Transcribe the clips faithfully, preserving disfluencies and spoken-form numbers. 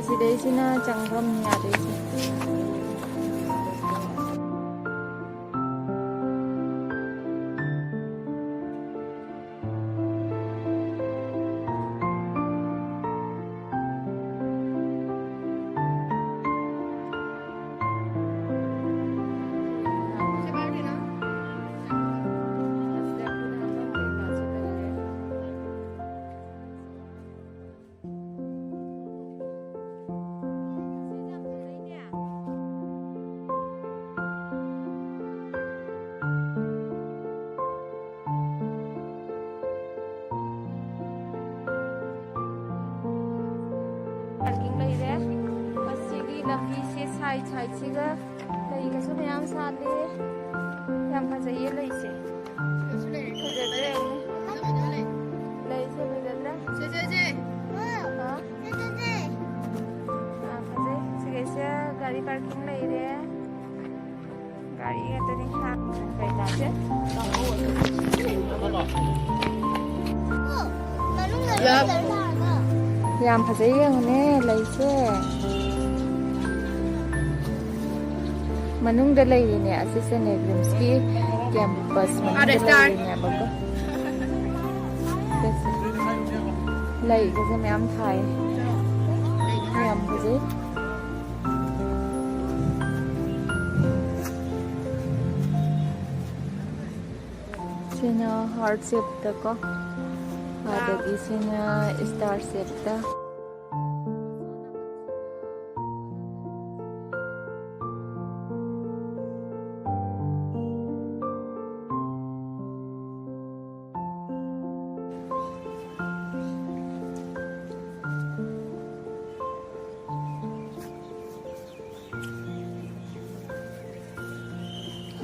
ꯁꯤꯗꯩꯁꯤꯅ ꯆꯪꯐꯝꯅꯤ ꯑꯗꯩꯁꯦ꯫ Parking ꯂꯩꯔꯦ꯫ ꯑꯁꯤꯒꯤ ꯂꯝꯕꯤꯁꯦ ꯁꯥꯏꯠ ꯁꯥꯏꯠꯁꯤꯒ ꯂꯩꯒꯁꯨ ꯃꯌꯥꯝ ꯁꯥꯠꯂꯦ꯫ ꯌꯥꯝ ꯐꯖꯩꯌꯦ ꯂꯩꯁꯦ꯫ ꯐꯖꯗ꯭ꯔꯦ꯫ ꯂꯩꯁꯦ ꯐꯖꯗ꯭ꯔꯦ꯫ ꯍꯥ? ꯑꯥ, ꯐꯖꯩ꯫ ꯁꯤꯒꯩꯁꯦ ꯒꯥꯔꯤ ꯄꯥꯔꯀꯤꯡ ꯂꯩꯔꯦ꯫ ꯒꯥꯔꯤ ꯉꯥꯛꯇꯅꯤ ꯈꯥ-, ꯀꯩꯀꯥꯁꯦ꯫ ꯌꯥꯝ ꯐꯖꯩ, ꯌꯦꯡꯉꯨꯅꯦ ꯂꯩꯁꯦ꯫ ꯃꯅꯨꯡꯗ ꯂꯩꯔꯤꯅꯦ ꯑꯁꯤꯁꯦ ꯅꯦꯒ꯭ꯔꯤꯝꯁꯀꯤ ꯀꯦꯝꯄꯁ ꯃꯅꯨꯡꯗ ꯂꯩꯔꯤꯅꯦꯕꯀꯣ꯫ ꯂꯩꯒꯁꯦ ꯃꯌꯥꯝ ꯊꯥꯏ꯫ ꯌꯥꯝ ꯐꯖꯩ꯫ ꯁꯤꯅ ꯍꯥꯔꯠ ꯁꯦꯞꯇꯀꯣ, ꯑꯗꯒꯤ ꯁꯤꯅ ꯏꯁꯇꯥꯔ ꯁꯦꯞꯇ꯫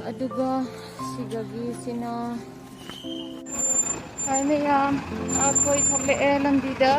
ꯑꯗꯨꯒ ꯁꯤꯗꯒꯤ ꯁꯤꯅ, ꯍꯥꯏ ꯃꯌꯥꯝ, ꯑꯩꯈꯣꯏ ꯊꯣꯛꯂꯛꯑꯦ ꯂꯝꯕꯤꯗ꯫